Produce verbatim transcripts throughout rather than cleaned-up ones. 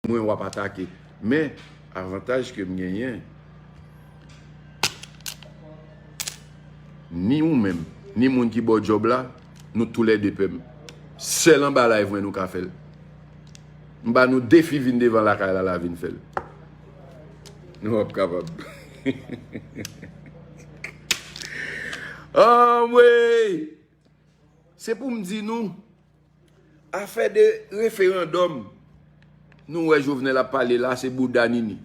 Mwen w ap atake. Men, avantaj ke m genyen, ni ou menm, ni moun ki ba w djòb la, nou toulède pè m. Sèl anba live mwen nou ka fè l. M ba nou defi vin devan lakay la, la vin fè l. Nou p ap kapab. Anmwey! Se pou m di nou, afè de referandòm, nou wè Jovenel ap pale la, se bouda Nini.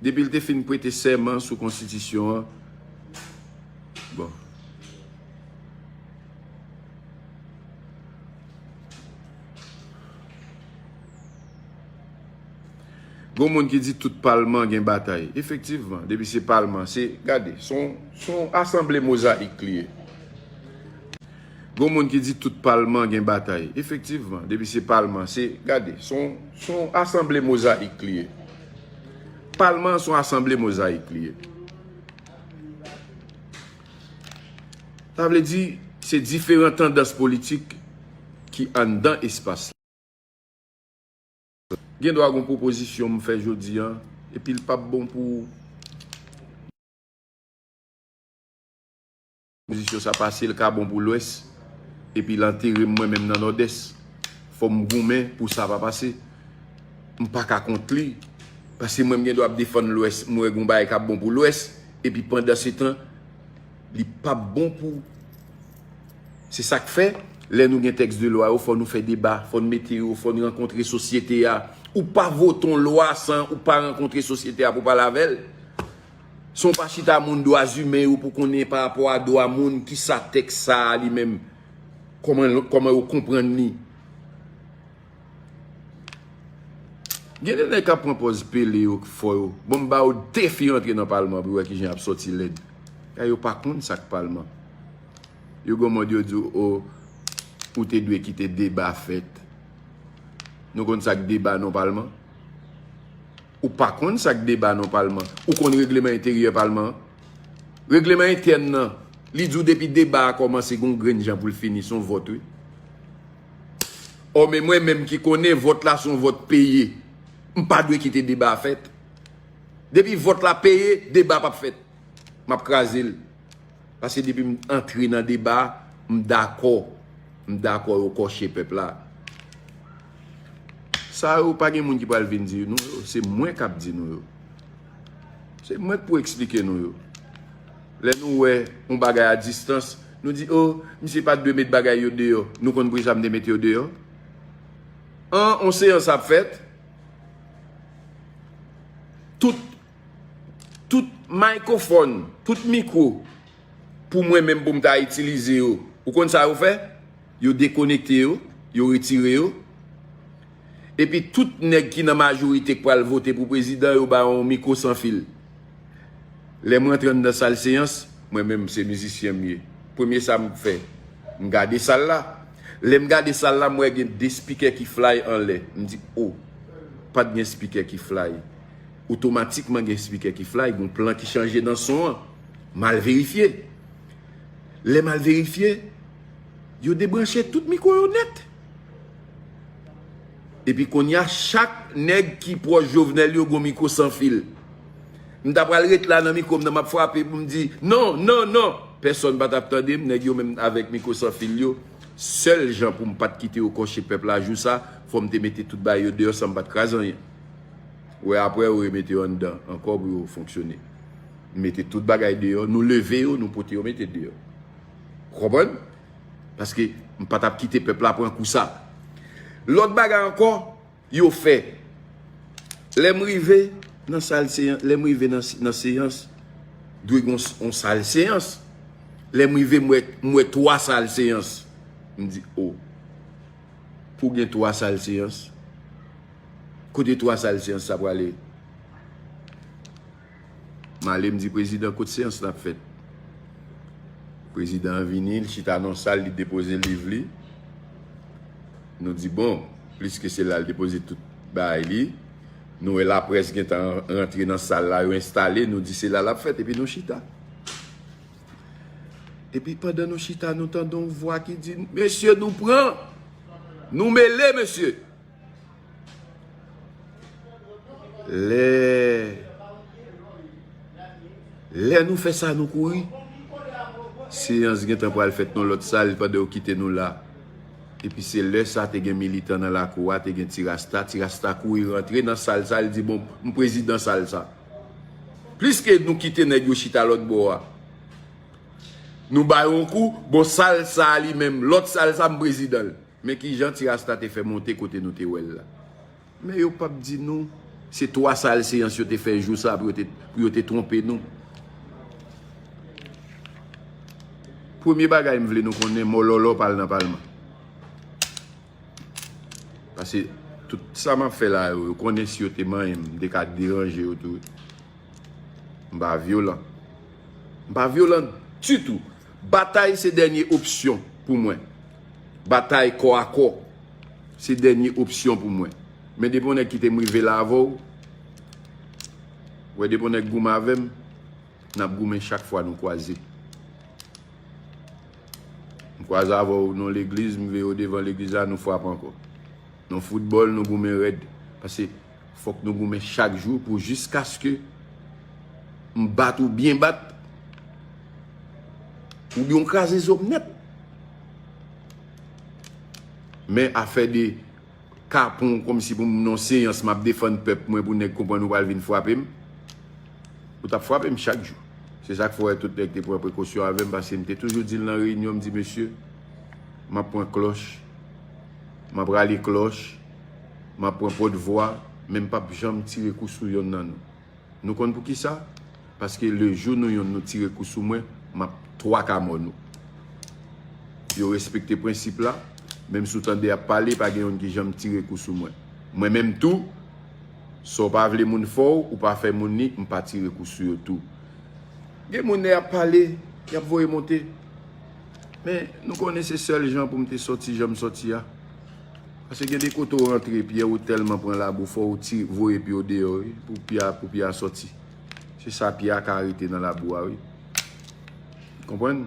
Depi l te fin prete sèman sou konstitisyon an, bon. Gon moun ki di tout palman gen batay. Efektivman, depi se palman, se, gade, se yon, se yon asanble mozayik li ye. Gon moun ki di tout palman gen batay. Efektivman, depi se palman, se, gade, se yon, se yon asanble mozayik li ye. Palman an se yon asanble mozayik li ye. Sa vle di, se diferan tandans politik ki anndan espas la. Gen dwa gon pwopozisyon m fè jodi a, epi l p ap bon pou pwopozisyon sa pase, l ka bon pou Lwès, epi l antere m mwen menm nan Nòdès. Fò m goumen pou sa pa pase. M pa ka kont li, paske mwen m gen dwa ap defann Lwès, m wè gon bagay k ap bon pou Lwès, epi pandansetan, li p ap bon pou Se sa k fè, lè nou gen tèks de lwa yo, fò nou fè deba, fò n mete yo, fò n rankontre sosyete a. Ou pa vote yon lwa san ou pa rankontre sosyete a pou pale avè l. San w pa chita moun dwa imen yo pou konnen pa rapò a dwa moun, kisa tèks sa a li menm, kòman, kòman yo konprann li. Gen de nèg k ap pran pòz pele yo k fò yo. Bon, m ba yo defi rantre nan palman pou yo wè kijan y ap sòti lèd. Kay yo pa konn sa k palman. Yo gon mòd yo di w, o, ou te dwe kite deba fèt. Nou konn sa k deba nan palman? Ou pa konn sa k deba nan palman. Ou konn regleman enteryè palman an? Regleman entèn nan, li di w depi deba a kòmanse, gon grenn jan pou l fini, se yon vòt, wi. Ò, men mwen menm ki konnen vòt la se yon vòt peye. M pa dwe kite deba a fèt. Depi vòt la peye, deba p ap fèt. M ap kraze l. Paske depi m antre nan deba a, m dakò. M dakò yo kòche pèp la. Sa yo, pa gen moun ki pral vin di nou yo. Se mwen k ap di nou yo. Se mwen k pou eksplike nou yo. Lè nou wè yon bagay a distans, nou di, o, misye pa t dwe met bagay yo deyò. Nou konn poukisa m te mete yo deyò? An, yon seyans ap fèt. Tout, tout mikrofòn, tout mikwo, pou mwen menm pou m ta itilize yo. Ou konn sa yo fè? Yo dekonekte yo, yo retire yo. Epi tout nèg ki nan majorite k pral vote pou prezidan, yo ba yo yon mikwo san fil. Lè m rantre anndan sal seyans, mwen menm se mizisyen m ye. Premye sa m fè, m gade sal la. Lè m gade sal la, m wè gen de spikè ki fly anlè. M di, o, pa t gen spikè ki fly. Otomatikman gen spikè ki fly, gen plan ki chanje nan son an. M al verifye. Lè m al verifye, yo debranche tout mikwo yo nèt. Epi kounye a, chak nèg ki pwòch Jovenel yo gon mikwo san fil. M ta pral ret la nan mikwo m nan, m ap frape pou m di, non, non, non! Pèsonn pa t ap tande m, nèg yo menm avèk mikwo san fil yo. Sèl jan pou m pa t kite yo kòche pèp la jou sa, fò m te mete tout bagay yo deyò san m pa t kraze anyen. Wè, apre, yo remete yo anndan ankò pou yo fonksyone. M mete tout bagay deyò, nou leve yo, nou pote yo mete deyò. Ou konprann? Paske m pa t ap kite pèp la pran kou sa. Lòt bagay ankò, yo fè. Lè m rive nan sal seyans, lè m rive nan, nan seyans, dwe gen yon, yon sal seyans. Lè m rive, m wè, m wè twa sal seyans. M di, o, pou gen twa sal seyans, Kote twa sal seyans sa prale? M ale, m di prezidan, kot seyans la ap fèt? Prezidan an vini, l chita nan sal, li depoze liv li. Nou di, bon, pliske se la l depoze tout bagay li. Nou wè laprès gentan rantre nan sal la, yo enstale, nou di se la l ap fèt, epi nou chita. Epi pandan nou chita, nou tande yon vwa ki di, mesye, nou pran! Nou mele, mesye! Lè, lè nou fè sa, nou kouri. Seyans gentan pral fèt nan lòt sal pandan yo kite nou la. Epi se lè sa te gen militan nan lakou a, te gen Ti Rasta. Ti Rasta kouri rantre nan sal sa, li di, bon, m prezidan sal sa. Pliske nou kite nèg yo chita lòt bò a, nou ba yo yon kou, bon, sal sa li menm, lòt sal sa, m prezidan l. Men kijan Ti Rasta te fè monte kote nou te wè l la. Men yo p ap di nou, se twa sal seyans yo te fè jou sa pou yo te, pou yo te twonpe nou. Premye bagay m vle nou konnen, mòlòlò pa al nan palman. Paske tout sa m ap fè la yo, yo konnen si yo te manyen m, m te ka deranje yo tou. M pa vyolan. M pa vyolan ditou. Batay se dènye opsyon pou mwen. Batay kò a kò se dènye opsyon pou mwen. Men depi yon nèg kite m rive la avè w, wè depi yon nèg goumen avè m, n ap goumen chak fwa nou kwaze. M kwaze avè w nan legliz, m veye w devan legliz la, nou frape ankò. Nan foutbòl, nou goumen rèd. Paske fòk nou goumen chak jou pou jiskaske m bat ou byen bat, oubyen w kraze zo m nèt. Men afè de kapon, kòmsi pou m nan seyans, m ap defann pèp mwen pou nèg konprann ou pral vin frape m. Ou t ap frape m chak jou. Se sa k fè w wè tout nèg te pran prekosyon avè m, paske m te toujou di l nan reyinyon, m di, mesye, m ap pran klòch, m ap rale klòch, m ap pran pòtvwa, men m p ap janm tire kou sou yonn nan nou. Nou konn poukisa? Paske lejou nou yonn nou tire kou sou mwen, m ap twaka mò nou. Yo respekte prensip la, menm si w tande y ap pale, pa gen yonn ki janm tire kou sou mwen. Mwen menm tou, sa w pa vle moun fè w, ou pa fè moun li, m pa tire kou sou yo tou. Gen moun lè y ap pale, y ap voye monte. Men, nou konnen se sèl jan pou m te sòti jan m sòti a. Paske gen de kote w rantre, pyè ou tèlman pran labou, fò w ti voye pye w deyò, wi, pou pye a, pou pye a sòti. Se sa, pye a ka rete nan labou a, wi. Konprann?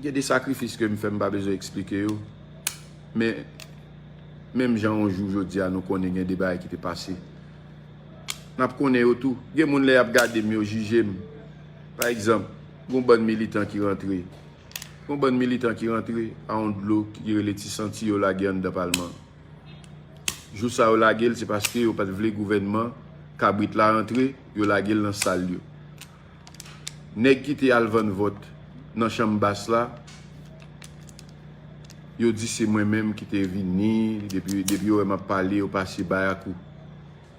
Gen de sakrifis ke m fè, m pa bezwen eksplike yo. Men, menm jan yon jou jodi a, nou konnen gen de bagay ki te pase. N ap konnen yo tou. Gen moun lè y ap gade m, yo jije m. Pa egzanp, gon bann militan ki rantre. Gon bann militan ki rantre a yon dlo ki rele Ti Santi, yo lage anndan palman. Jou sa yo lage l, se paske yo pa t vle gouvènman kabrit la rantre, yo lage l nan sal yo. Nèg ki te al vann vòt nan chanm bas la, yo di se mwen menm ki te vini, depi, depi yo wè m ap pale, yo pase bayakou.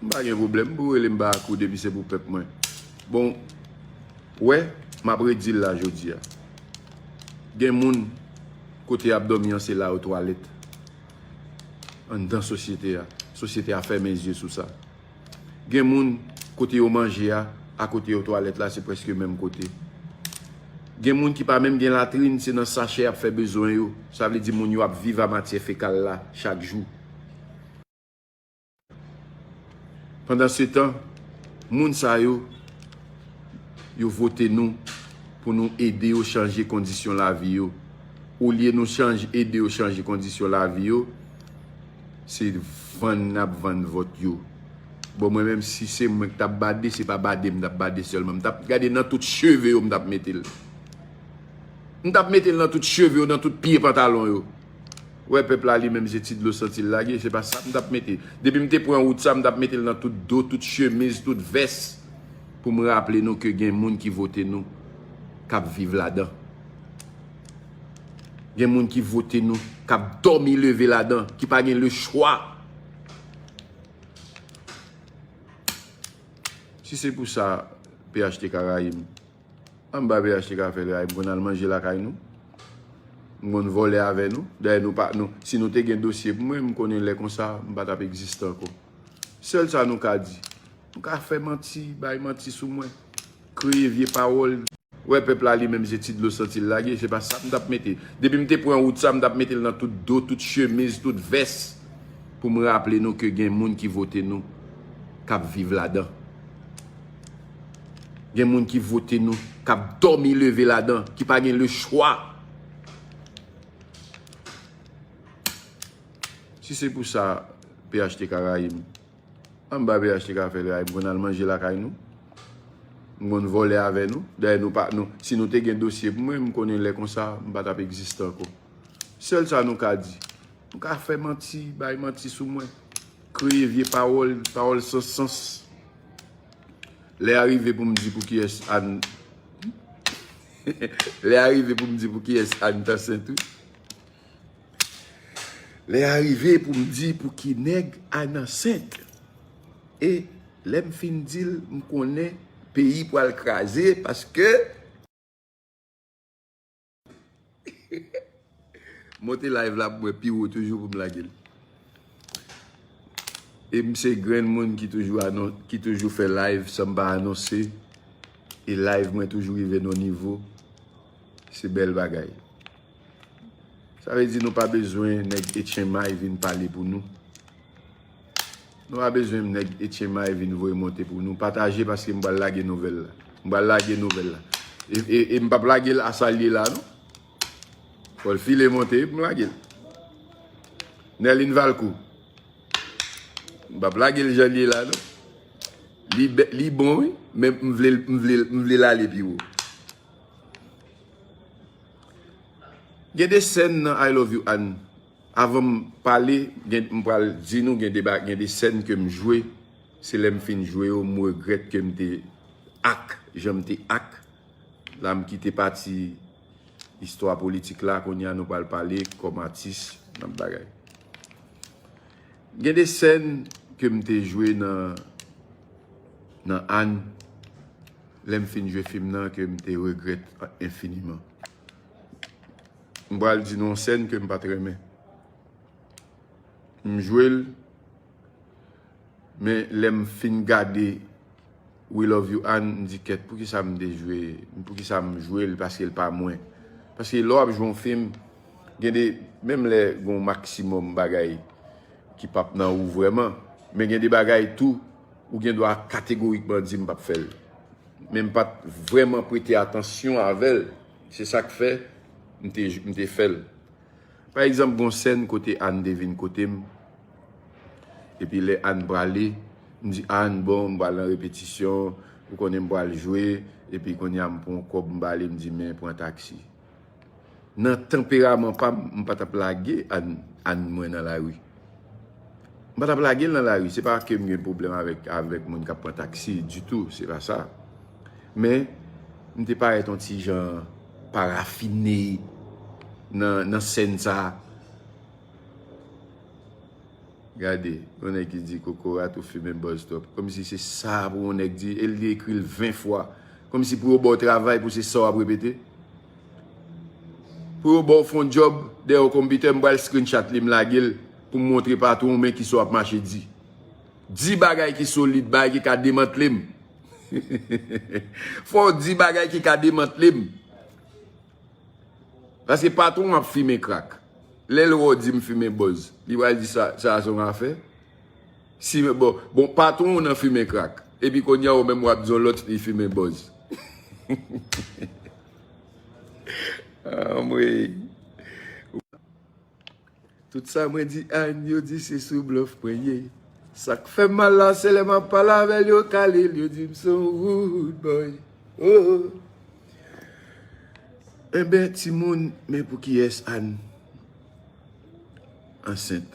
M pa gen pwoblèm pou rele m bayakou depi se pou pèp mwen. Bon, wè, m ap redi l la jodi a. Gen moun, kote y ap dòmi an, se la yo twalèt. Anndan sosyete a. Sosyete a fèmen zye sou sa. Gen moun, kote yo manje a, akote yo twalèt la, se prèske menm kote. Gen moun ki pa menm gen latrin, se nan sachè y ap fè bezwen yo. Sa vle di moun yo ap viv a matyè fekal la chak jou. Pandansetan, moun sa yo, yo vote nou pou nou ede yo chanje kondisyon lavi yo. Olye nou chanje, ede yo chanje kondisyon lavi yo, se vann n ap vann vòt yo. Bon, mwen menm, si se mwen k t ap bade, se pa bade m t ap bade sèlman. M t ap gade nan tout cheve yo, m t ap mete l. M t ap mete l nan tout cheve yo, nan tout pye pantalon yo. Wè, pèp la li menm, se ti dlo santi l lage, se pa sa m t ap mete. Depi m te pran wout sa, m t ap mete l nan tout do, tout chemiz, tout vès, pou m raple nou ke gen moun ki vote nou, k ap viv ladan. Gen moun ki vote nou, k ap dòmi leve ladan, ki pa gen lechwa. Si se pou sa, P H T K rayi m, ann ba P H T K fè l rayi m, konn al manje lakay nou. M konn vòlè avè nou. Dayè, nou pa, nou, si nou te gen dosye pou mwen, m konnen lè konsa, m pa t ap egziste ankò. Sèl sa nou ka di. Nou ka fè manti, bay manti sou mwen. Kreye vye pawòl. Wè pèp la li menm se ti dlo santi l lage, se pa sa m t ap mete. Depi m te pran wout sa, m t ap mete l nan tout do, tout chemiz, tout vès. Pou m raple nou ke gen moun ki vote nou, k ap viv ladan. Gen moun ki vote nou, k ap dòmi leve ladan, ki pa gen le chwa. Si se pou sa, P H T K rayi m. Anba P H T K fè rayi m, konn al manje lakay nou. M konn vòlè avè nou. Dayè nou pa, nou, si nou te gen dosye pou mwen, m konnen lè konsa, m pa t ap egziste ankò. Sèl sa nou ka di. Nou ka fè manti, bay manti sou mwen. Kreye vye pawòl, pawòl san sans. Lè a rive pou m di pou kiyès Ann. Lè a rive pou m di pou kiyès Ann t ansent, wi. Lè a rive pou m di pou ki nèg Ann ansent. E lè m fin di l, m konnen peyi pral kraze paske monte live la pou mwen pi wo toujou pou m lage l. E m se grenn moun ki toujou anon-, ki toujou fè live san m pa anonse. E live mwen toujou rive nan nivo. Se bèl bagay. Sa vle di nou pa bezwen nèg H M I vin pale pou nou. Nou pa bezwen nèg H M I vin voye monte pou nou. Pataje paske m pral lage nouvèl la. M pral lage nouvèl la. E, e, e m p ap lage l a sa l ye la, non. Fò l file monte pou m lage l. Nerline Valcourt. M p ap lage l jan l ye la, non. Li, bè- li bon, wi, men m vle, m vle, m vle l ale pi wo. Gen de sèn nan I Love You Ann. Avan m pale, gen, m pral di nou gen de, ba- gen de sèn ke m jwe. Se lè m fin jwe yo, m regrèt ke m te ak, jan m te ak. La m kite pati istwa politik la, kounye a nou pral pale kòm atis, n ap bagay. Gen de sèn ke m te jwe nan, nan Ann, lè m fin jwe fim nan, ke m te regrèt enfiniman. M pral di nou yon sèn ke m pa t renmen. M jwe l, men lè m fin gade We Love You Ann, m di kèt, poukisa m te jwe, poukisa m jwe l, paske l pa mwen. Paske lè w ap jwe yon fim, gen de, menm lè gen yon maksimòm bagay ki p ap nan ou vrèman, men gen de bagay tou, ou gen dwa kategorikman di m p ap fè l. Men m pa t vrèman prete atansyon avè l. Se sa k fè m te, m te fè l. Pa egzanp, gon sèn kote Ann te vin kote m. Epi lè Ann prale, m di, "Ann, bon, m pral nan repetisyon, ou konnen m pral jwe." Epi kounye a m pran kòb, m bale, m di, "Men, pran taksi." Nan tanperaman pa m, m pa t ap lage Ann, Ann mwen nan lari. M pa t ap lage l nan lari. Se pa ke m gen pwoblèm avèk, avèk moun k ap pran taksi ditou, se pa sa. Men, m te parèt yon ti jan parafine nan, nan sèn sa a. Gade, yon nèg ki di kokorat ou fimen bòz twòp. Kòmsi se sa pou yon nèg di, e li ekri l ven fwa. Kòmsi pou yo ba w travay pou se sa w ap repete. Pou yo ba w fè yon djòb dèyè yon konpitè, m pral screenshot li, m lage l pou m montre patwon w men kisa w ap mache di. Di bagay ki solid, bagay ki ka demantle m. Fò w di bagay ki ka demantle m. Paske patwon w ap fimen krak. Lè l wè w di m fimen bòz, li pral di sa, sa se yon afè. Si, bon, bon, patwon w nan fimen krak. Epi kounye a ou menm w ap di yon lòt fi fimen bòz. Anmwey. Tout sa mwen di Ann, yo di se sou blòf mwen ye. Sa k fè m mal la, se lè m ap pale avè l, yo kale l, yo di m se yon rude boy. Oh. Enben, timoun, men pou kiyès Ann ansent?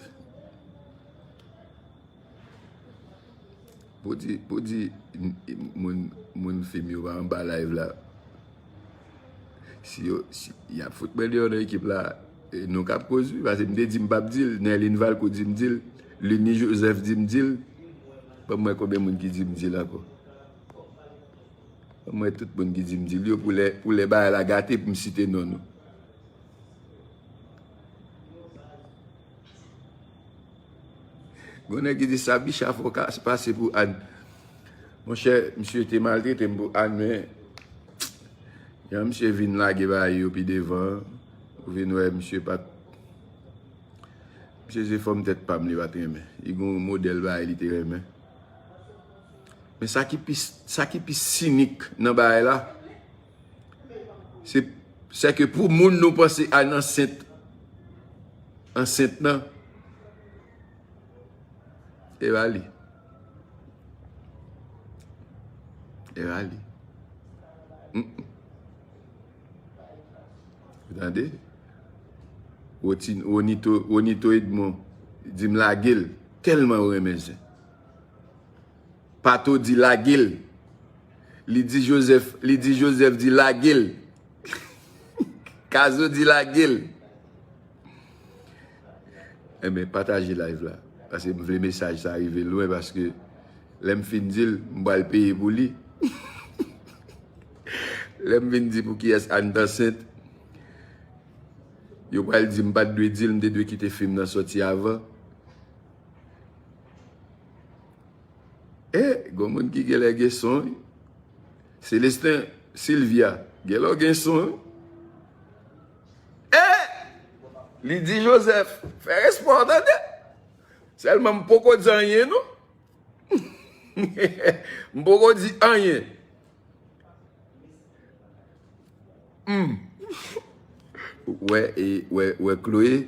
Pou di, pou di, m- m- moun, moun fim yo pa anba live la. Si yo, si, y ap fout mwen deyò nan ekip la, e nou k ap koz wi, paske m te di m p ap di l, Nerline Valcourt di m di l, Lunie Joseph di m di l. Ban m wè konbyen moun ki di m di l ankò. Ban m wè tout moun ki di m di l yo pou lè, pou lè bagay la gate pou m site non nou. Gon nèg ki di sa, Bicha, fò w ka pase pou Ann. Monchè, misye te maltrete m pou Ann, men jan misye vin lage bagay yo pi devan, ou vin wè misye pa t, misye se fanm tèt pa m li pa t renmen. Li gon modèl bagay li te renmen. Men sa ki pi, sa ki pi sinik nan bagay la, se, se ke pou moun nou panse Ann ansent, ansent nan, e pa li. E pa li. Mm, mm. Ou tande? Woti-, Wonito, Wonito Edmond di m lage l, tèlman yo renmen zen. Pato di lage l. Li di Joseph, li di Joseph di lage l. Kazo di lage l. Enben, pataje live la. Paske m vle mesaj sa rive lwen, paske lè m fin di l, m pral peye pou li. Lè m vin di pou kiyès Ann t ansent, yo pral di m pa t dwe di l, m te dwe kite fim nan sòti avan. E, gon moun ki genlè gen son, wi. Celestin, Sylvia, genlè w gen son, wi. E, li di Joseph, fè respè w tande. Sèlman m poko di anyen, non. M poko di anyen. Hmm. Wè, e, wè, wè, Chloé.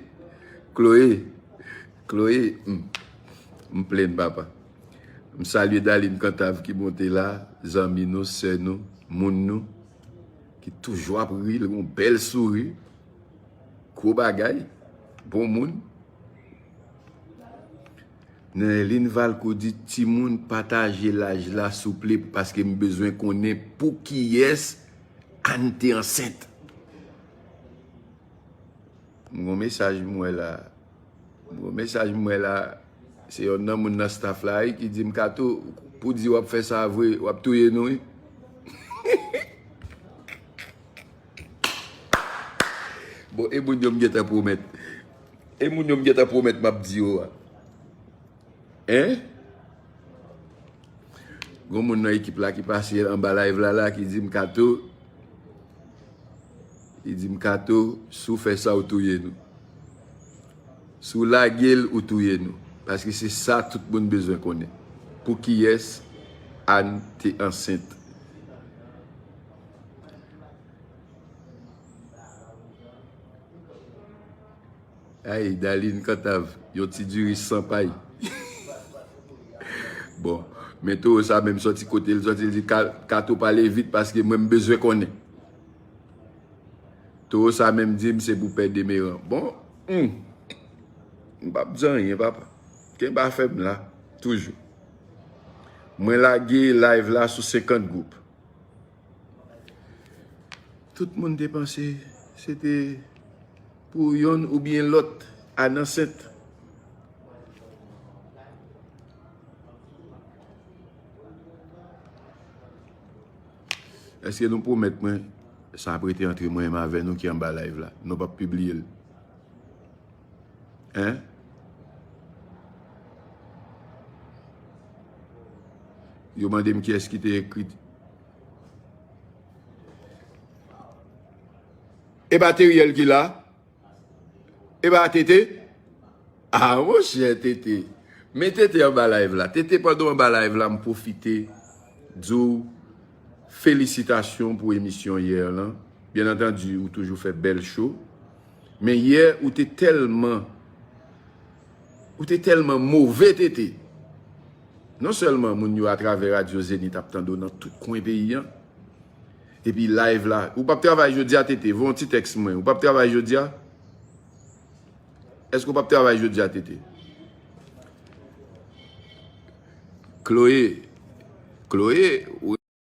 Chloé. Chloé, hmm. M plenn, papa. M salye Daline Cantave ki monte la, zanmi nou, sè nou, moun nou, ki toujou ap ri, l gon bèl souri. Gwo bagay. Bon moun. Nerline Valcourt di, timoun, pataje live la, souple, paske m bezwen konnen pou kiyès Ann te ansent. M gon mesaj m wè la. M gon mesaj m wè la. Se yonn nan moun nan staff la, wi, ki di m, Kato, pou di w ap fè sa vre, w ap touye nou, wi. Bon, e moun yo m gentan pwomèt. E moun yo m gentan pwomèt m ap di yo a. Hein? Gon moun nan ekip la ki pase anba live la, la, ki di m, Kato, li di m, Kato, si w fè sa, ou touye nou. Si w lage l, ou touye nou. Paske se sa tout moun bezwen konnen. Pou kiyès Ann te ansent? Ay, Daline Cantave, yon ti diri san pay. Bon, men towo sa menm sòti kote l sòti, l di, "Ka-, Kato pale vit paske mwen m bezwen konnen." Towo sa menm di m se pou pè Demeran. Bon, hmm. M p ap di anyen, papa. Kenbe afè m la, toujou. Mwen lage live la sou senkant gwoup. Tout moun te panse se te pou yonn oubyen lòt Ann ansent. Èske nou pwomèt mwen sa ap rete antre mwen menm avè nou ki anba live la? Nou p ap pibliye l. Hein? Yo mande m kiyès ki te ekri. E pa Teriel ki la? E pa Tete? Ah, monchè, Tete. Men Tete anba live la. Tete, pandan w anba live la, m pwofite di w felisitasyon pou emisyon yè lan. Byen antandi, ou toujou fè bèl show. Men yè, ou te tèlman, ou te tèlman move, Tete. Non sèlman moun yo atravè Radyo Zenith ap tande w nan tout kwen peyi an, epi live la, ou p ap travay jodi a, Tete? Voye yon ti tèks mwen. Ou p ap travay jodi a? Èske w p ap travay jodi a, Tete? Chloé, Chloé, ou